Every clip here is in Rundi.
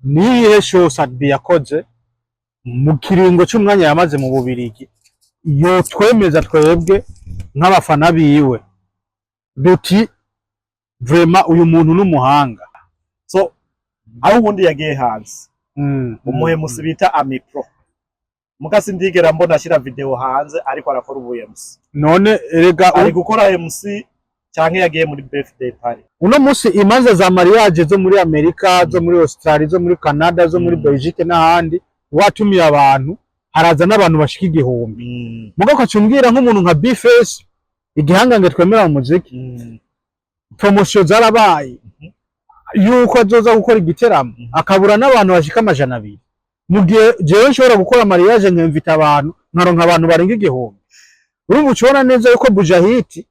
Niyihe show Sat-B yakoze mu kiringo c'umwanya yamaze mu Bubirigi yotwemeza twebwe nk'abafana biwe duti: "Vraiment, uyu muntu n'umuhanga"? So aho ubundi yagiye hanze, umuhemusi bita Amipro, muga sindigera mbona ashira video hanze ariko arakora ubu MC. None erega Ari gukora MC canke yagiye muri birthday party? Uno munsi imanza za mariage zo muri Amerika, zo muri Australia, zo muri Canada, zo muri Belgique n'ahandi, watumiye abantu, haraza n'abantu bashika 1000. Mugabo ukaca umbwira nk'umuntu nka B-Face, igihangange twemera mu muziki, promotion zarabaye yuko azoza gukora igiteramo, akabura n'abantu bashika 200, mu gihe jewe nshobora gukora mariage nkemvita abantu, nkaronka abantu barenga 1000. Urumva ucibona neza yuko Bujahiti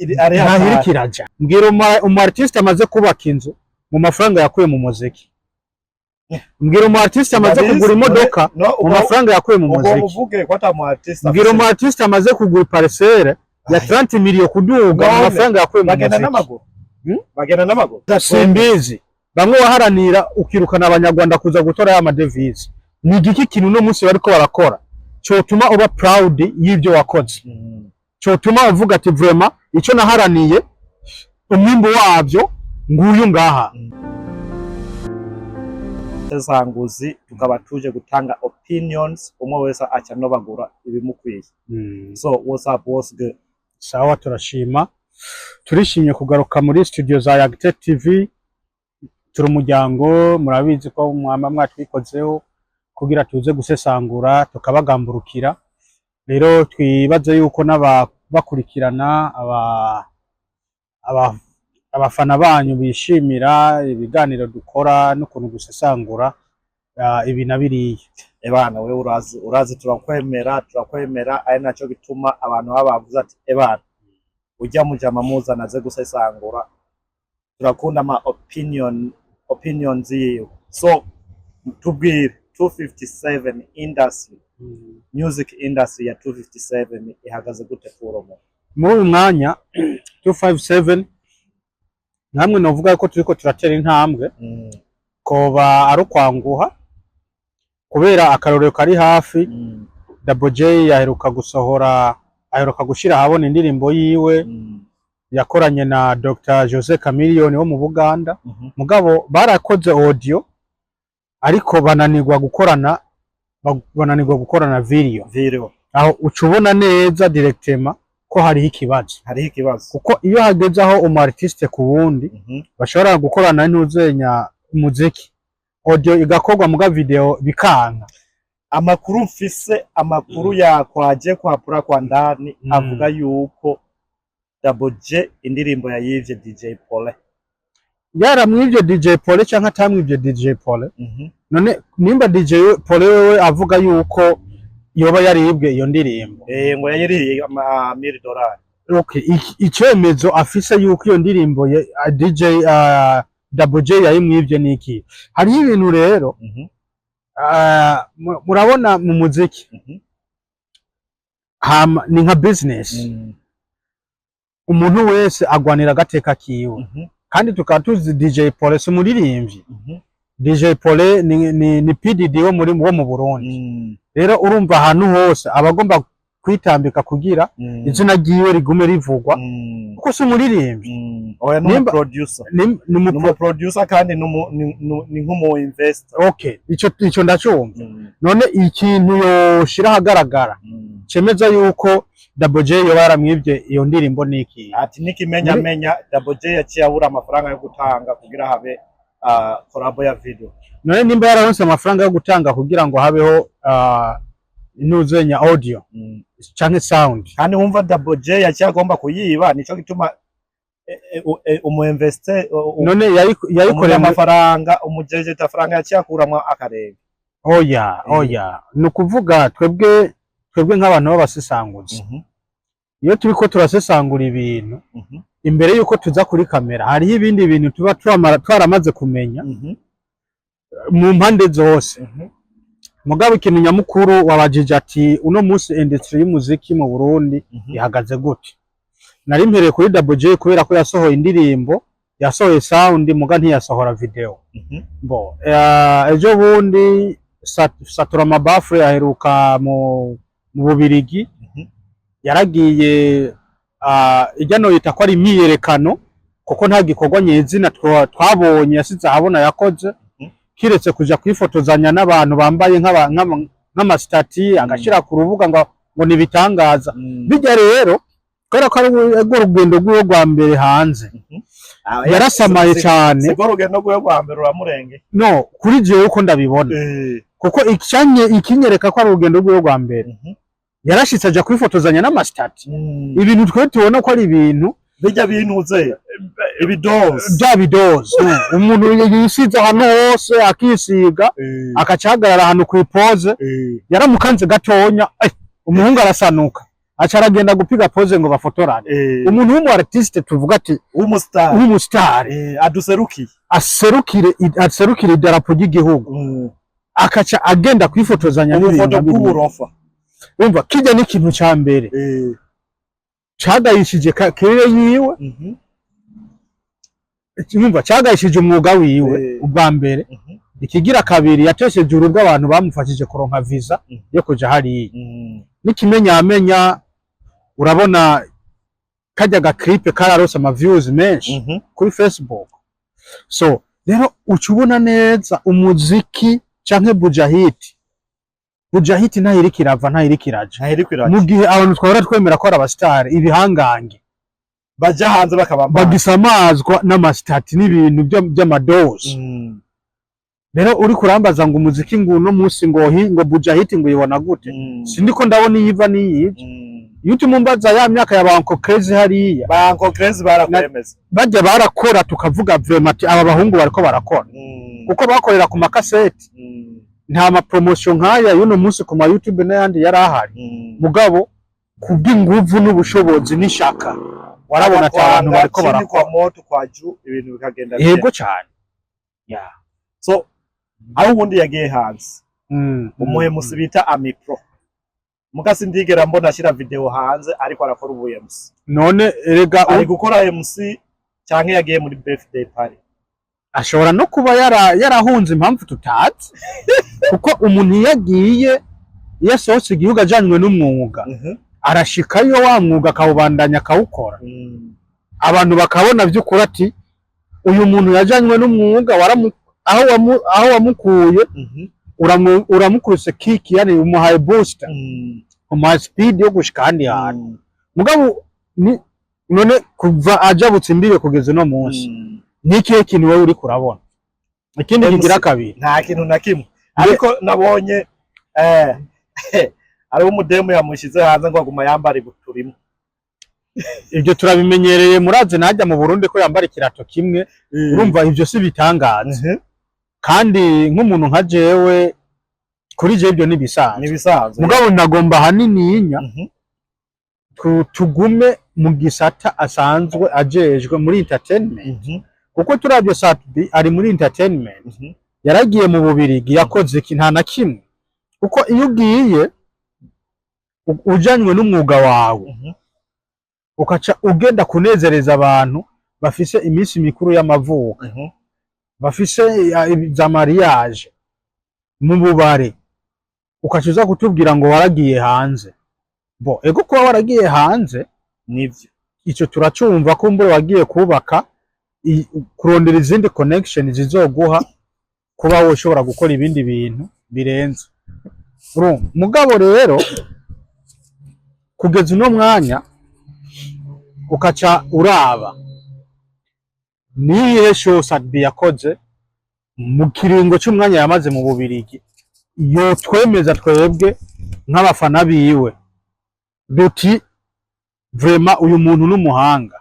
Ari ntahiri hatari. Kiraja mbwira umu artiste amaze kubaka inzu mu mafaranga yakuye mu muziki. Mbwira umu artiste amaze Ndabizi, kugura imodoka no, mu mafaranga yakuye mu ubwo muziki. Uvuge ko ata mu artiste Mbwira umu artiste amaze kugura parcelle ya Ai. 30 millions kuduga mu None, mafaranga yakuye mu bagenda muziki. n'amaguru. Hmm? Bagenda n'amaguru. Simbizi, bamwe waharanira ukirukana Abanyarwanda kuza gutora ya madevize. Ni igiki kintu uno munsi bariko barakora cotuma uba proud y'ibyo wakoze, cotuma uvuga ati: "Vraiment, ico naharaniye, umwimbu wabyo nguyu ngaha"? Sanguzi, tukaba tuje gutanga opinions, umwe wese aca nobagura ibimukwiye. So what's up, what's good? Sawa, turashima, turishimye kugaruka muri studio za Yagtech TV. Turi umuryango, murabizi ko mwama mwatwikozeho kugira tuze gusesangura, tukabagamburukira. Rero twibaze yuko n'ababakurikirana, abafana banyu bishimira ibiganiro dukora n'ukuntu dusesangura ibi na biriya. Ebana, wewe urazi turakwemera, turakwemera, ari naco gituma abantu baba bavuze ati: "Ebana, ujya mujama muzana aze gusesangura, turakunda ama opinions yiwe." So tubwire, 257 industry, music industry ya 257 ihagaze gute kuromo? Muri uyu mwanya 257 namwe novuga ko turiko turatera intambwe, koba ari ukwanguha, kubera akarorero kari hafi. Double J yaheruka gusohora, aheruka gushira ahabona indirimbo yiwe yakoranye na Dr Jose Chameleone wo mu Buganda. Mugabo barakoze audio, ariko bananirwa gukorana video. Video. Aho uca ubona neza directement ko hariho ikibazo. Hariho ikibazo. Kuko iyo hageze aho umu artiste ku wundi bashobora gukorana ntuzenya umuziki, audio igakorwa muga video bikanka. Amakuru mfise, amakuru yakwaje kwapura kwa ndani, avuga yuko Double J indirimbo yayivye DJ Pole. Yaramwivye DJ Pole canke atamwivye DJ Pole, none nimba DJ Pole wewe avuga yuko yoba yaribwe iyo ndirimbo, Ngo yayiriye ama mille dolari. Okay, icemezo afise yuko iyo ndirimbo ye, DJ Double J yayimwivye niki? Hariho ibintu rero, murabona mu muziki, hama ni nka business. Umuntu wese agwanira agateka kiwe. Kandi tukaba tuzi DJ Pole si umuririmbyi. DJ Pole ni PDD wo mu Burundi. Rero urumva ahantu hose aba agomba kwitambika kugira izina ryiwe rigume rivugwa, kuko si umuririmbyi. Oya, ni umuproducer. Ni Ni umuproducer kandi ni nk'umu investor. Okay, ico ndacumva. None ikintu yoshira ahagaragara cemeza yuko Double J yoba yaramwivye iyo ndirimbo niki? Ati n'ikimenyamenya, Double J yaciye abura amafaranga yo gutanga kugira habe collabo ya video. None nimba yararonse amafaranga yo gutanga kugira ngo habeho intuzenya audio canke sound, Kandi wumva Double J yaciye agomba kuyiba, nico gituma umu investor, none yayikoreye muri umunyamafaranga, umujeje faranga yaciye akuramwo akarenge. Oya. Oya, ni ukuvuga twebwe nk'abantu b'abasesanguzi, iyo turiko turasesangura ibintu, imbere yuko tuza kuri kamera hariho ibindi bintu tuba twaramaze kumenya mu mpande zose. Mugabo ikintu nyamukuru wabajije ati: "Uno munsi industry y'umuziki mu Burundi ihagaze gute?" Nari mpereye kuri Double J kubera ko yasohoye indirimbo. Yasohoye sound, muga ntiyasohora video. Bo ejo bundi Satura Mabafre aheruka mu Bubirigi. Yaragiye ijya no yita ko ari imyiyerekano, kuko nta gikorwa nyezina twabonye yasize ahabona yakoze, kiretse kuja kwifotozanya n'abantu bambaye nk'amasitati, agashira ku rubuga ngo nibitangaza. Bijya rero kubera ko ari rwo rugendo rw'iwe rwa mbere hanze, yarasamaye cane. Siko rugendo rwiwe rwa mbere, uramurenge. No kuri jewe uko ndabibona, kuko icanye ikinyereka ko ari urugendo rwiwe rwa mbere, yarashitse aja kwifotozanya n'amasitati, ibintu twe tubona ko ari ibintu Bijya bintuze ibidozi. Bya bidozi umuntu yisize ahantu hose, akisiga, akacahagarara ahantu kw'ipoze, yaramukanze gatonya, umuhungu arasanuka, aca aragenda gupiga pose ngo bafotorane. Umuntu w'umu artiste, tuvuga ati w'umustar, w'umustar, aduserukiye, aserukire idarapo ry'igihugu, akaca agenda kwifotozanya n'ibintu ubufoto nka biriya. bw'uburofa. Urumva kijya n'ikintu ca mbere cagayishije carrière yiwe. Urumva cagayishije umwuga wiwe ubwa mbere. Ikigira kabiri, yatesheje urugo abantu bamufashije kuronka visa yo kuja hariya. N'ikimenyamenya, urabona kajya ga clip kararose ama views menshi kuri Facebook. So rero uca ubona neza umuziki canke Bujahid, Bujahid ntahiriko irava, ntahiriko iraja. Ntahiriko iraja. Mu gihe abantu twahora twemera ko ari abasitari, ibihangange, baja hanze bakaba bagisamazwa n'amasitati n'ibintu by'amadozi. Rero uri kurambaza ngo umuziki ngo uno munsi ngo ngo Bujahid ngo uyibona gute, sindiko ndabona iyiva n'iyija. Iyo utuma umbaza ya myaka ya ba Uncle Crazy hariya, Ba Uncle Crazy barakwemeza. Bajya barakora, tukavuga vraiment ati aba bahungu bariko barakora, kuko bakorera ku makaseti. Nta ma promotion nk'aya y'uno munsi ku ma YouTube n'ayandi yari ahari. Mugabo kubw'inguvu n'ubushobozi n'ishaka, warabona ati abantu bariko chini barakora. kwa moto kwa juu, ibintu bikagenda. Yego cyane, yeah. So aho ubundi yagiye hanze, umuhemusi bita Amipro, muga sindigera mbona ashyira video hanze ariko arakora ubu MC. None erega Ari gukora MC canke yagiye muri birthday party? Ashobora no kuba yarahunze impamvu tutazi, kuko umuntu iyo agiye, iyo asohotse igihugu ajanywe n'umwuga, arashikayo wa mwuga akawubandanya akawukora, abantu bakabona by'ukuri ati uyu muntu yajanywe n'umwuga, aho wamukuye, uramukubise kick, yani umuhaye booster, umuhaye speed yo gushika ahandi hantu. Mugabo ni none kuva ajabutse imbibe kugeza uno munsi, ni ikihe kintu wowe uriko urabona ikindi MC. kigira kabiri? Nta kintu na kimwe, ariko nabonye ari umudemu yamushize hanze ngo aguma yambara ibuturimo. Ibyo turabimenyereye, murazi najya mu Burundi ko yambara ikirato kimwe. Urumva ibyo si bitangaza. Kandi nk'umuntu nka jewe, kuri jewe ibyo ntibisanzwe. Nibisanzwe. Mugabo nagomba hanininya tugume mu gisata asanzwe ajejwe, muri entertainment, kuko turavye Sat-B ari muri entertainment. Yaragiye mu Bubirigi, yakoze iki? Nta na kimwe, kuko iyo ugiye ujanywe n'umwuga wawe, ukaca ugenda kunezereza abantu bafise iminsi mikuru y'amavuko, bafise za mariage, mu bubare, ukaca uza kutubwira ngo waragiye hanze. Bo ego, kuba waragiye hanze, Nivyo. ico turacumva ko mbure wagiye kubaka kurondera izindi connection zizoguha kuba woshobora gukora ibindi bintu birenze. Urumva, mugabo rero kugeza uno mwanya ukaca uraba niyihe show Sat-B yakoze mu kiringo c'umwanya yamaze mu Bubirigi yotwemeza twebwe nk'abafana biwe duti vraiment uyu muntu n'umuhanga?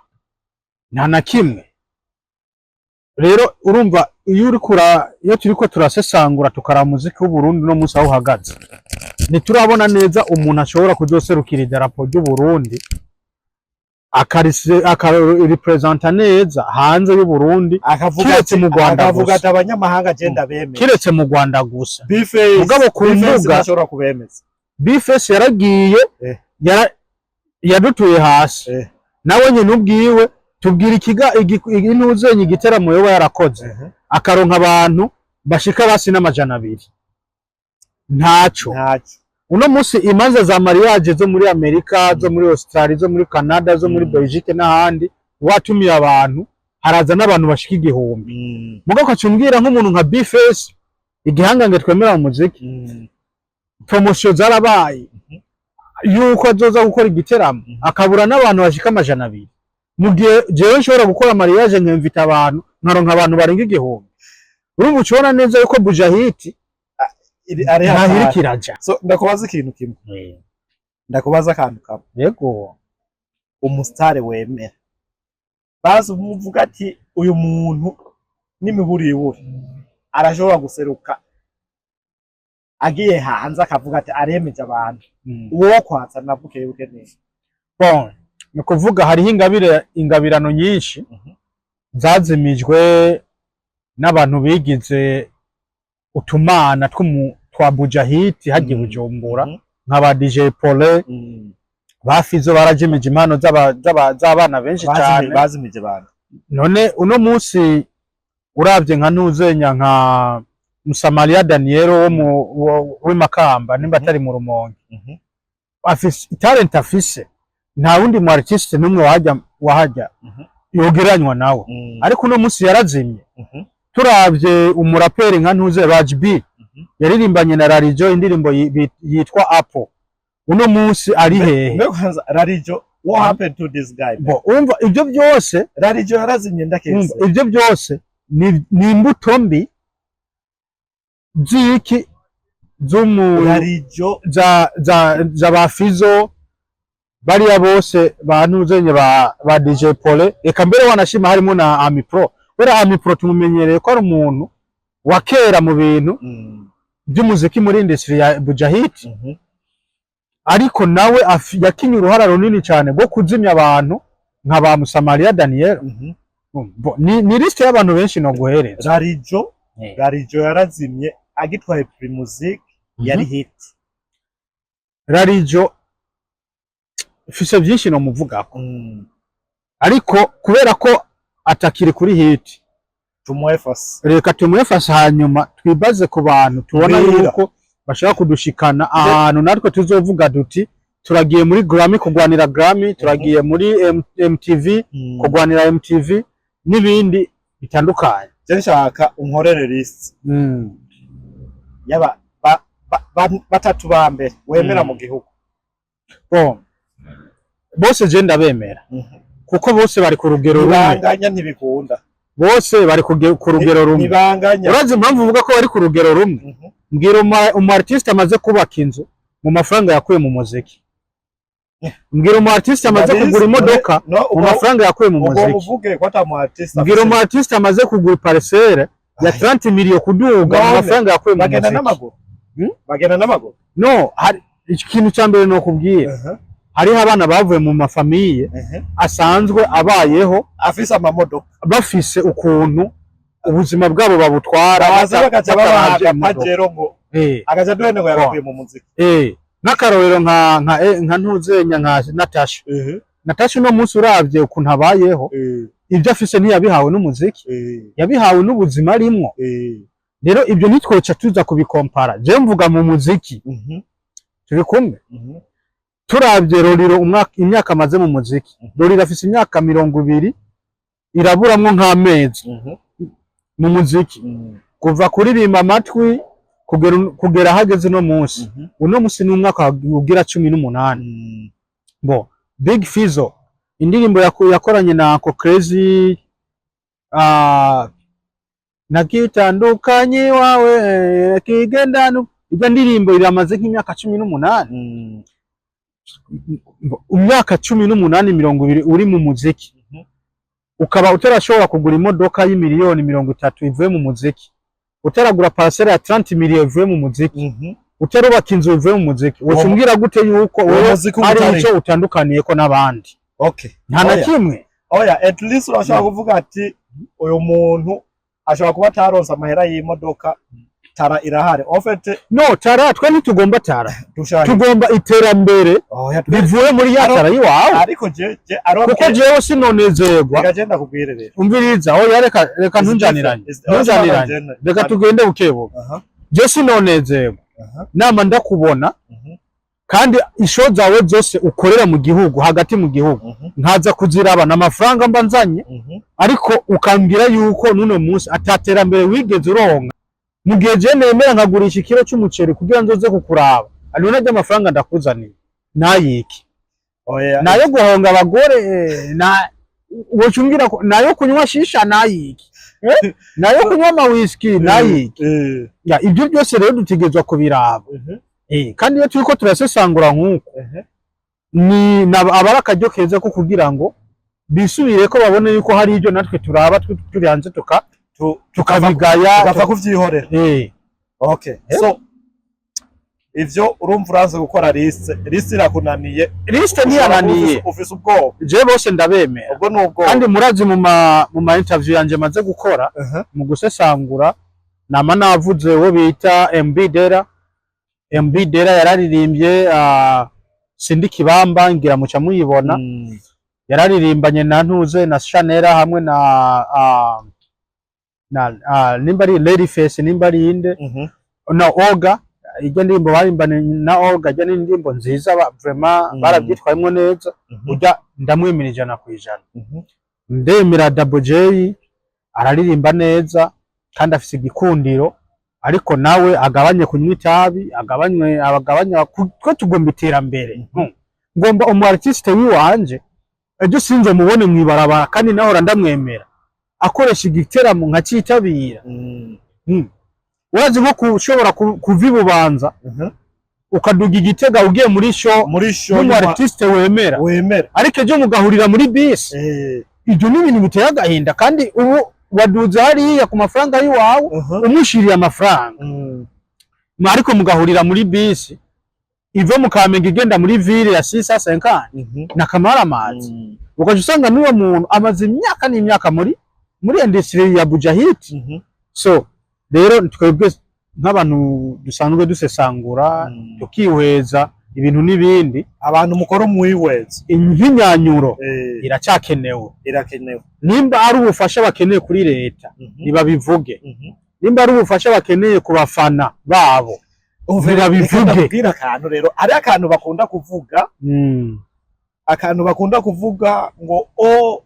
Nta na kimwe. Rero urumva iyo uriko iyo turiko turasesangura, tukaraba umuziki w'Uburundi no munsi aho uhagaze, ntiturabona neza umuntu ashobora kuzoserukira idarapo ry'Uburundi, akarirepresenta neza hanze y'Uburundi, Akavuga kiretse ati mu Rwanda akavuga gusa. ati abanyamahanga agenda bemeye. Kiretse mu Rwanda gusa. B-Face. Mugabo ku B-Face mbuga- ntashobora kubemeza. B-Face yaragiye, yadutuye hasi. Nawe nyine ubwiwe. Tubwira ikiga intuzenye igiteramo yoba yarakoze akaronka abantu bashika basi n'200, ntaco. Ntacyo. Uno munsi imanza za mariage zo muri Amerika, zo muri Australia, zo muri Canada, zo muri Belgique n'ahandi, watumiye abantu, haraza n'abantu bashika 1000. Mugabo ukaca umbwira nk'umuntu nka B-Face, igihangange twemera mu muziki, promotion zarabaye yuko azoza gukora igiteramo, akabura n'abantu bashika 200, mu gihe jewe nshobora gukora mariage nkemvita abantu, nkaronka abantu barenga 1000. Urumva ucibona neza yuko Bujahiti Iri ari ntahiri hatari. kiraja. So ndakubaza ikintu kimwe, ndakubaza akantu kamwe. Yego. Umusitari wemera, bazi umuvuga ati uyu muntu n'imiburiburi arashobora guseruka agiye hanze akavuga ati aremeje abantu, uwo kwatsa nabuke buke neza? Bon, ni ukuvuga hariho ingabire, ingabirano nyinshi zazimijwe n'abantu bigize utumana twa Bujahiti hagiye Bujumbura, nka ba DJ Paulin, ba Fizo, barajimije impano z'abana benshi cyane. Bazimije abantu. None uno munsi uravye nka ntuzenya nka Musamaria Daniel wo mu w'i Makamba, nimba atari mu Rumonge, afise talent, afise nta wundi mu artiste n'umwe wahajya yogeranywa nawe, ariko uno munsi yarazimye. Turavye umuraperi nka ntuze Raj B, yaririmbanye na Rarijo indirimbo yitwa Apple, uno munsi ari hehe? Mbe kwanza Rarijo, what happened to this guy, man? Bo, umva ibyo byose Rarijo yarazimye ndakese. Umva, ibyo byose ni imbuto mbi z'iki z'umu Rarijo. za ba Fizo, bariya bose bantuzenye ba DJ Pole, reka mbere wanashima harimo na Ami Pro, kubera Ami Pro tumumenyereye ko ari umuntu wa kera mu bintu by'umuziki muri industry ya Bujahit, ariko nawe yakinye uruhara runini cyane rwo kuzimya abantu nka ba Musamaria Daniel. Bo, ni liste y'abantu benshi no guhereza. Rarijo, Rarijo yarazimye agitwaye Primusic, yari hit. Rarijo mfise byinshi no muvugako, ariko kubera ko atakiri kuri hit, Tumuefase. Reka tumwefase, hanyuma twibaze ku bantu tubona Mbwira. yuko bashobora kudushikana ahantu natwe tuzovuga duti turagiye muri Grammy kugwanira Grammy, turagiye muri MTV kugwanira MTV n'ibindi bitandukanye. Je nshaka unkorere list yaba batatu ba mbere wemera mu gihugu. Bon, bose je ndabemera kuko bose bari ku rugero rumwe. Ntibanganya, ntibikunda. Bose bari ku rugero rumwe. Ntibanganya. Urazi impamvu uvuga ko bari ku rugero rumwe? Mbwira umu artiste amaze kubaka inzu mu mafaranga yakuye mu muziki. Mbwira umu artiste amaze Ndabizi, kugura imodoka no, mu mafaranga yakuye mu ubwo muziki. Uvuge ko ata mu artiste Mbwira afise. umu artiste amaze kugura parcelle ya Ai. 30 millions kuduga mu None, mafaranga yakuye mu bagenda muziki. n'amaguru. Hmm? Bagenda n'amaguru. No, hari ikintu cya mbere nokubwira, hariho abana bavuye mu ma famille asanzwe abayeho, afise amamodoka, bafise ukuntu ubuzima bwabo babutwara, baza bagaca babaha bataravye imodoka. agapajero ngo agaca duhene ngo yagakuye mu muziki. Nk'akarorero nka ntuzenya nka Natasha. Natasha uno munsi uravye ukuntu abayeho, ibyo afise ntiyabihawe n'umuziki, yabihawe n'ubuzima arimwo. Rero ibyo ntitwoca tuza kubikompara. Je mvuga mu muziki, turi kumwe? Turavye Roriro, umwaka, imyaka amaze mu muziki, Roriro afise imyaka 20 iraburamwo nk'amezi mu muziki, kuva kuririmba amatwi kugera ahageze uno munsi. Uno munsi ni umwaka ugira 18. Bo Big Fizzo, indirimbo yakoranye na Uncle Crazy, nakitandukanye wawe kigendano, ibyo ndirimbo iramaze nk'imyaka 18. Imyaka 18, 20 uri mu muziki, ukaba utarashobora kugura imodoka y'imiliyoni 30 ivuye mu muziki, utaragura parcelle ya 30 miliyoni ivuye mu muziki, utarubaka inzu ivuye mu muziki, Uwo wocumbwira gute yuko uwo wewe muziki uba hari utari- icyo utandukaniyeko n'abandi? Okay. Nta na Oya. kimwe. Oya, at least urashobora kuvuga ati uyu muntu ashobora kuba ataronse amahera y'imodoka. Talent irahari en fait. No, talent twe ntitugomba talent. Dushaka Tugomba iterambere oya, rivuye muri ya talent y'iwawe. Ariko je aro Kuko jewe sinonezerwa. Reka je ndakubwire rero. Umviriza, oya, reka, reka, ntunjaniranye, ntunjaniranye, reka tugende bukebuke. Je sinonezerwa nama ndakubona kandi i show zawe zose ukorera mu gihugu hagati, mu gihugu nkaza kuziraba n'amafaranga mba nzanye, ariko ukambwira yuko n'uno munsi ataterambere wigeze uronka, mu gihe je nemera nkagurisha ikiro c'umuceri kugira nzoze kukuraba. Ariho naryo amafaranga ndakuzaniye nayiki? Oya. Nayo guhonga abagore, na wocumbwira ko nayo kunywa shisha nayiki, nayo kunywa ama whisky nayiki? Ya, ibyo byose rero dutegerezwa kubiraba. Kandi iyo turiko turasesangura nk'uko ni aba ari akaryo keza ko kugira ngo bisubire ko babone yuko hari ibyo natwe turaba turi hanze tukabigaya. Tugapfa kuvyihorera. Okay, so ivyo urumva urazi gukora liste, liste irakunaniye. Liste ntiyananiye. Ufise ubwoba. Je bose ndabemera. Ubwo ni ubwoba. Kandi murazi mu ma interview yanje maze gukora mu gusesangura, nama navuze uwo bita MB Dera. MB Dera yararirimbye Sindi Kibamba, ngira muca muyibona. Yararirimbanye na Ntuze na Chanela hamwe na nimba ari Lady Face, nimba ari inde na Olga. Ijya ndirimbo barimbanye na Olga, ijya ni indirimbo nziza vraiment barabyitwayemo neza. Ujya ndamwemera 100%. Ndemera Double J, araririmba neza kandi afise igikundiro, ariko nawe agabanye kunywa itabi, agabanywe, agabanye ko tugomba iterambere. Ngomba umu artiste wiwanje ejo sinze mubone mwibarabara, kandi nahora ndamwemera akoresha igiteramo nkacitabira. Urazi nko kushobora kuva i Bubanza ukaduga Igitega ugiye muri show muri show y'umu artiste wemera, wemera, ariko ejo mugahurira muri bisi. Ibyo ni ibintu biteye agahinda, kandi ubu waduze hariya ku mafaranga y'iwawe, umushiriye amafaranga, ariko mugahurira muri bisi iva mu Kamenge igenda muri ville ya 650 na kamaramazi, ugaca usanga n'uwo muntu amaze imyaka n'imyaka muri industry ya Bujahit. So rero twebwe nk'abantu dusanzwe dusesangura, tukihweza ibintu n'ibindi, abantu mukora umwihweza, impinyanyuro iracyakenewe. Irakenewe. Nimba ari ubufasha bakeneye kuri leta, nibabivuge. Nimba ari ubufasha bakeneye ku bafana babo, ntibabivuge. Ndakubwira akantu rero, hari akantu bakunda kuvuga, akantu bakunda kuvuga ngo o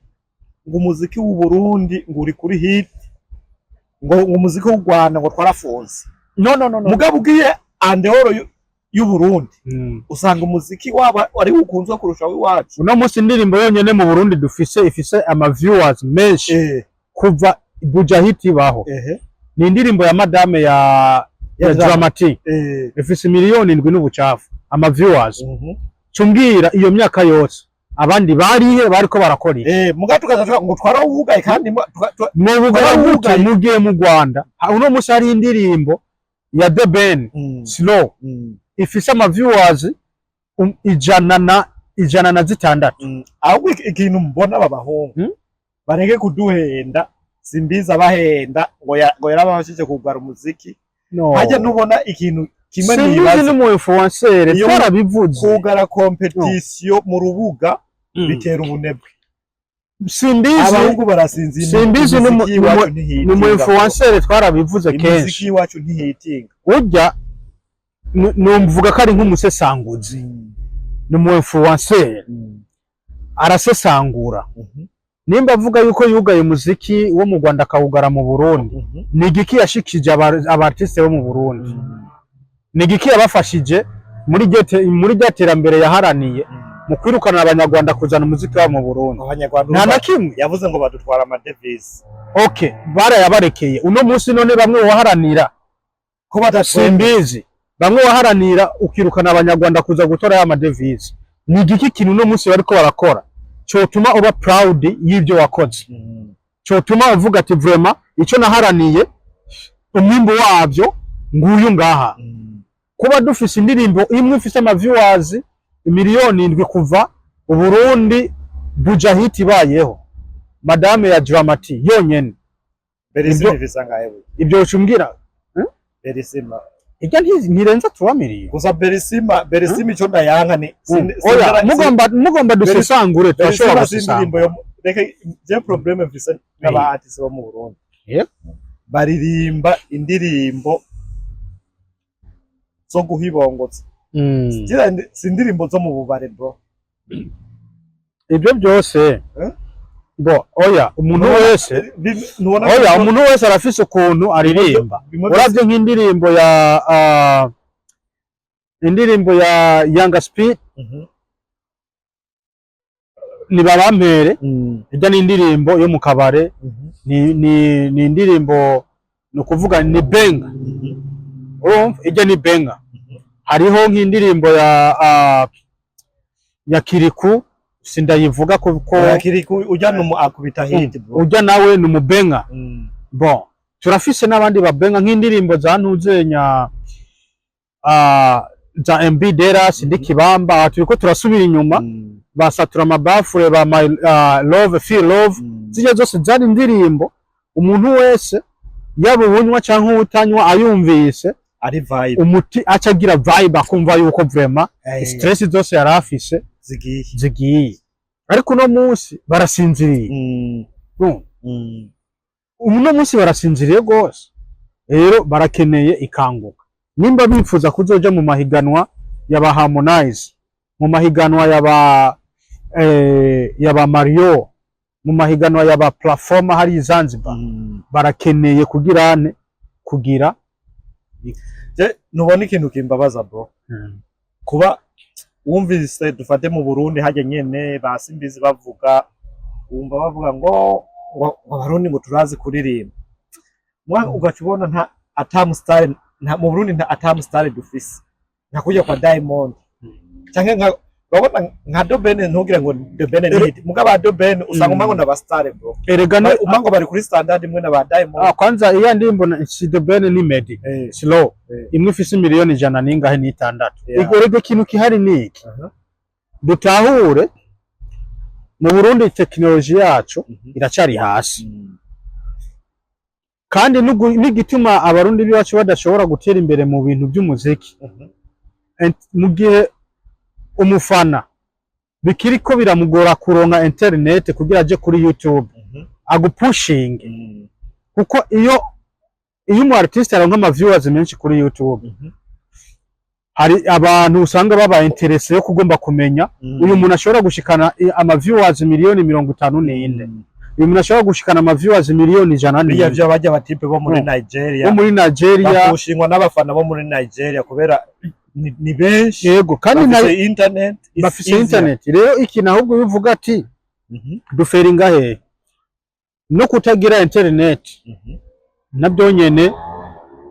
ngo umuziki w'u Burundi ngo uri kuri hit, ngo umuziki w'u Rwanda ngo twarafunze. No, no, no, no. Mugabo ugiye en dehors y'u Burundi, usanga umuziki waba ari ukunzwe kurusha w'iwacu. Uno munsi indirimbo yonyene mu Burundi dufise ifise ama viewers menshi kuva Bujahit ibaho ni indirimbo ya Madame ya Ya Dramatic, ifise 7 miliyoni n'ubucafu ama viewers. Cumbwira iyo myaka yose abandi barihe, bariko barakora iki? Mugabo tukaza ngo twarawugaye kandi Mwubugara gute Twarawugaye. mugiye mu Rwanda? Uno munsi hari indirimbo ya The Ben Slow ifise ama viewers 106. Ahubwo ikintu mbona aba bahungu bareke kuduhenda, simbiza bahenda ngo ngo yarabafashije kugara umuziki. No. Hajya nubona ikintu kimwe Simbizi nibaza n'umu influencer Iyo twarabivuze. Kugara competition mu rubuga bitera ubunebwe. Simbizi Abahungu barasinzira. Simbizi Imiziki y'iwacu ntihitinga. ni mu influencer, twarabivuze Imiziki kenshi. y'iwacu ntihitinga. Urya numvuga ko ari nk'umusesanguzi, ni umu influencer, arasesangura. Nimba avuga yuko yugaye umuziki wo mu Rwanda akawugara mu Burundi, ni igiki yashikije aba artiste bo mu Burundi? Ni igiki yabafashije muri rya terambere yaharaniye mu kwirukana abanyarwanda kuzana umuziki wabo mu Burundi? Abanyarwanda Nta na kimwe. Yavuze ngo badutwara amadevize. Okay, barayabarekeye. Uno munsi none bamwe waharanira ko badatwemera. Simbizi, bamwe waharanira ukirukana abanyarwanda kuza gutora ya madevize, ni igiki kintu uno munsi bariko barakora cotuma uba proud y'ibyo wakoze, cotuma uvuga ati vraiment icyo naharaniye umwimbu wabyo nguyu ngaha? Kuba dufise indirimbo imwe ifise ama viewers 7 miliyoni kuva Uburundi Bujahit ibayeho, Madame ya Dramati yonyene. Berisi bifise angahe? Ibyo ucumbwira. Berisima. Ijya ntirenza 3 miliyoni. Gusa Berisima ico ndayanka ni Oya, mugomba dusesangure, turashobora Berisima si gusesangura. indirimbo yo, reka, je problème mfise n'aba artiste bo mu Burundi, baririmba indirimbo zo guhibongotsa. Ziriya si indirimbo zo mu bubare, bro. Ibyo byose. Eh? Bo oya, umuntu wese Ntubona oya, umuntu wese arafise ukuntu aririmba. Bimwe Uravye nk'indirimbo ya indirimbo ya Yanga Speed, ni babampere. Ijya ni indirimbo yo mu kabare, ni indirimbo, ni ukuvuga ni banger. Urumva ijya ni banger. Hariho nk'indirimbo ya Kiriku, sindayivuga kuko Oya, Kiriku ujya numu akubita hit, bro. Ujya nawe ni umubanger. Bon, turafise n'abandi babanger nk'indirimbo za ntuzenya, za MB Dera, sindi kibamba. Aha turiko turasubira inyuma, basatura amabafure ba My Love, Feel Love. Zijya zose zari indirimbo umuntu wese, yaba uwunywa canke uwutanywa, ayumvise ari vibe. Umuti aca agira vibe, akumva yuko vraiment stress zose yari afise zigiye. Zigiye. Ariko uno munsi barasinziriye. Urumva? Uno munsi barasinziriye rwose. Rero barakeneye ikanguka nimba bifuza kuzoja mu mahiganwa y'aba Harmonize, mu mahiganwa y'aba Mario, mu mahiganwa y'aba Platform hari Zanzibar. Barakeneye kugirane kugira Je ntubona ikintu kimbabaza, bro? Kuba wumvise, dufate mu Burundi hajya nyene ba Simbizi bavuga, wumva bavuga ngo Abarundi ngo turazi kuririmba. Mwa ugaca ubona nta atamu star, nta mu Burundi, nta atamu star dufise nka kujya kwa Diamond canke nka, urabona nka Dobene. Ntugire ngo Dobene ni hit, mugabo ba Dobene usanga umango na ba star, bro. Erega no Umango bari kuri standard imwe na ba Diamond. Ah, kwanza iya ndirimbo si The Ben, ni Meddy. Slow. Imwe ifise miliyoni 100 n'ingahe n'itandatu. Erega ikintu kihari ni iki: dutahure, mu Burundi tekinoloji yacu iracari hasi. Kandi n'igituma Abarundi b'iwacu badashobora gutera imbere mu bintu by'umuziki, mu gihe umufana bikiriko biramugora kuronka internet kugira aje kuri YouTube agupushinge, kuko iyo umu artiste aronka ama viewers menshi kuri YouTube, hari abantu usanga baba intéressé yo kugomba kumenya uyu muntu ashobora gushikana ama viewers miliyoni 50 n'inde, uyu muntu ashobora gushikana ama viewers miliyoni 100 Biriya n'inde. vyo bajya batipe bo muri Nigeria Bo muri Nigeria. Bakushingwa n'abafana bo muri Nigeria kubera ni benshi. Yego, kandi bafise internet, it's bafise easier. internet. Rero ikintu ahubwo bivuga ati duferinga hehe no kutagira internet, nabyo nyene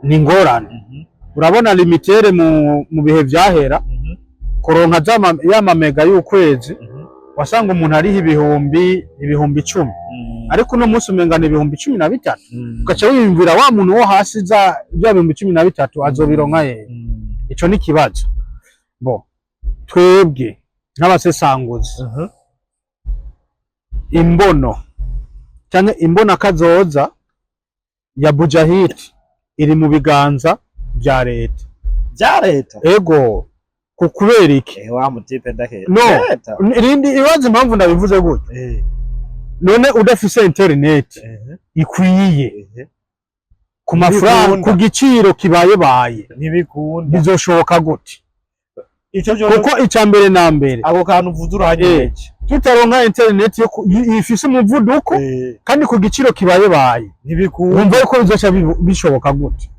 ni ingorane. Urabona Lumitel mu bihe vyahera, kuronka ya mamega y'ukwezi, wasanga umuntu ariho 10,000, ariko uno munsi umenga ni 13,000. Ugaca wiyumvira wa muntu wo hasi za bya 13,000 azobironka hehe? Ico ni ikibazo. Bo twebwe nk'abasesanguzi, imbono canke imbona kazoza ya Bujahid iri mu biganza vya leta. Bya leta? Ego, ku kubera iki? Eh, wa mutipe ndake. No. Leta. Irindi ibaze impamvu ndabivuze gutyo. None udafise internet ikwiye ku mafaranga, Ntibikunda. ku giciro kibayebaye, Ntibikunda. bizoshoboka gute? Ico cyo Kuko icya mbere na mbere, ako kantu uvuze uranyemeje. Tutaronka internet yo ifise umuvuduko kandi ku giciro kibayebaye, Ntibikunda. wumva yuko bizoca bishoboka gute?